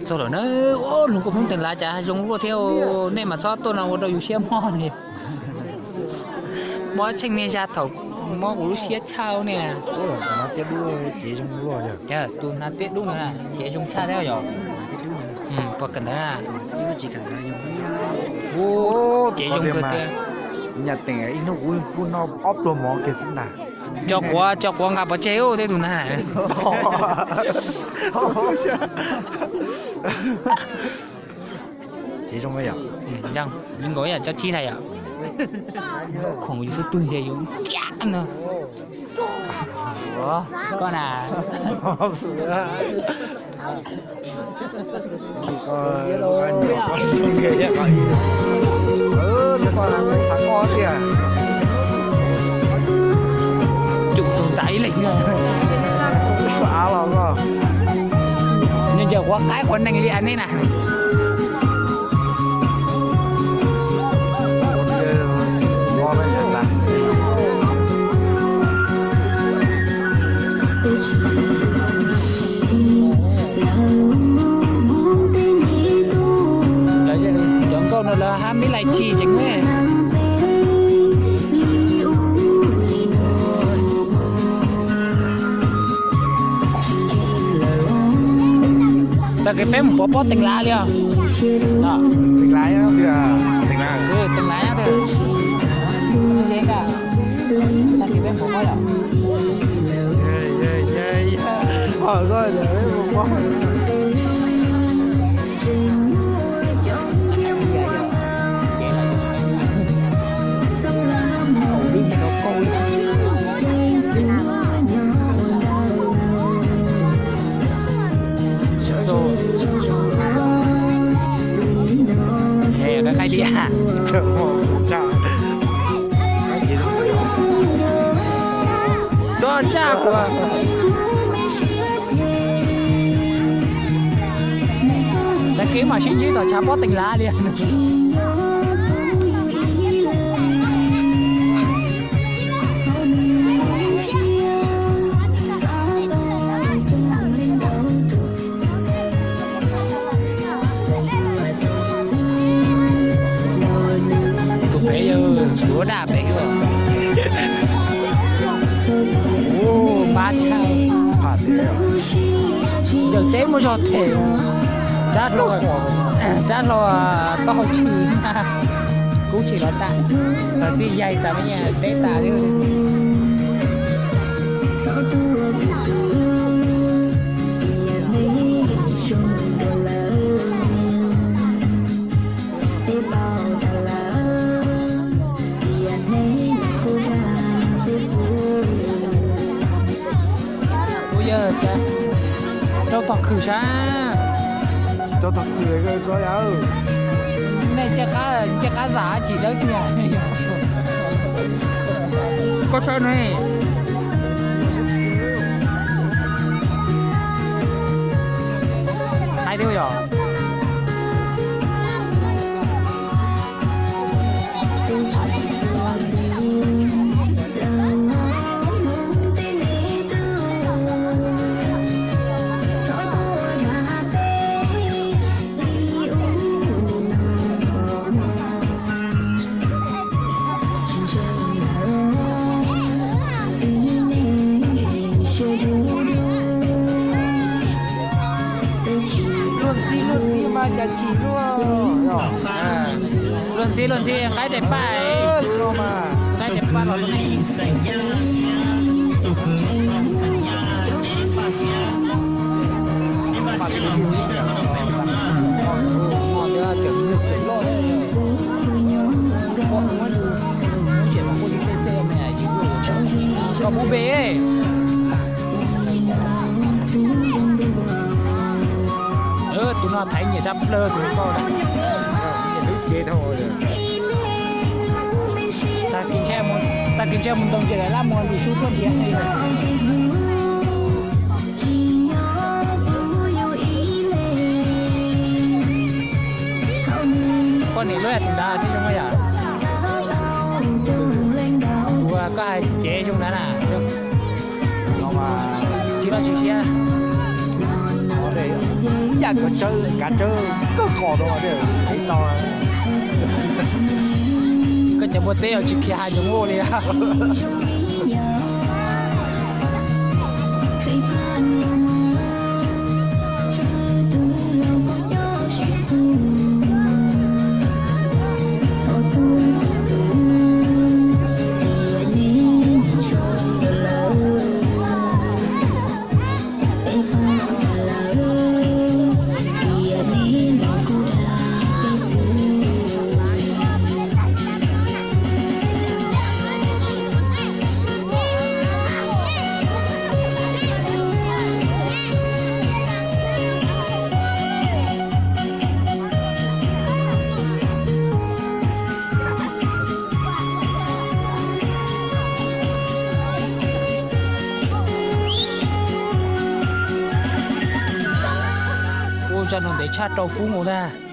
Txog lawm na, hluas nkauj Hmoob Teem Lav cas zoo luaj thiab, nej mas txhob tuaj no ua rau yus siab mob ne. Mob tsheej niag zaj thaum mob kuv lub siab tshaj ne. Tus hnav tiab dub no na, ces zoo tshaj thiab yog. Puas kawm ntawv na? Ces zoo kawg tiag. Nyaj teem ib hnub kuv pub noj ob pluag mov kiag xwb ntag. Tso quav, tso quav nqa pov tseg tej tus na. Ces zoo yom. Zoo nkaus yam tsob tsib ntag yom. Khoom yus xub tug ces yus ntiab no. Koj na. Cwm tus ntais ib leeg. Nws ntawm quav qaib quav nees li nej na. Cov nkauj no lawv hab mib lais tshis tseem ne. Tag kis peb mus pov pob Teem Lav li os. Teem Lav, Teem Lav. Tag kis peb mus pov pob yom. Qaib diab. Tso tsaj kuv. Tag kis mam sib ntsib tom tshav pob Teem Lav li. Tus pem yog tuav daj pem. Pab tshaj. Yawm teb muaj zog them. Rab hlau, rab hlau taub hau tshwm. Kub tsis los tas, los txij yaig tas me nyuam teb tas li. Kuv yawg rau tom khwm sab. Rau tom khwm, nej ncej qab zam tsis dawb tiag. Koj saib no. Haib thiab yom. Luag ntxhi luag ntxhi mas cas tsis luag. Luag ntxhi luag ntxhi, qaib daim paj, qaib daim paj los. Koj pub pe. Tus no thaiv nyiam tshaj plaws tus koj. Tag kis ntshe mus ntoo ces lawv lab mus ntsis su tuaj ntiav. Koj niam lub yam tus ntawd thiab zoo yam. Ua koj hais cev zoo ntawd na. Tsis loj tsis siab. Yam kov tsawb, kav tsawb kawg qos rau, tau. Koj cov npua teb os tsis khiav hais cov muaj li. Ua zaj no ntev tshaj rau fub mus ntag.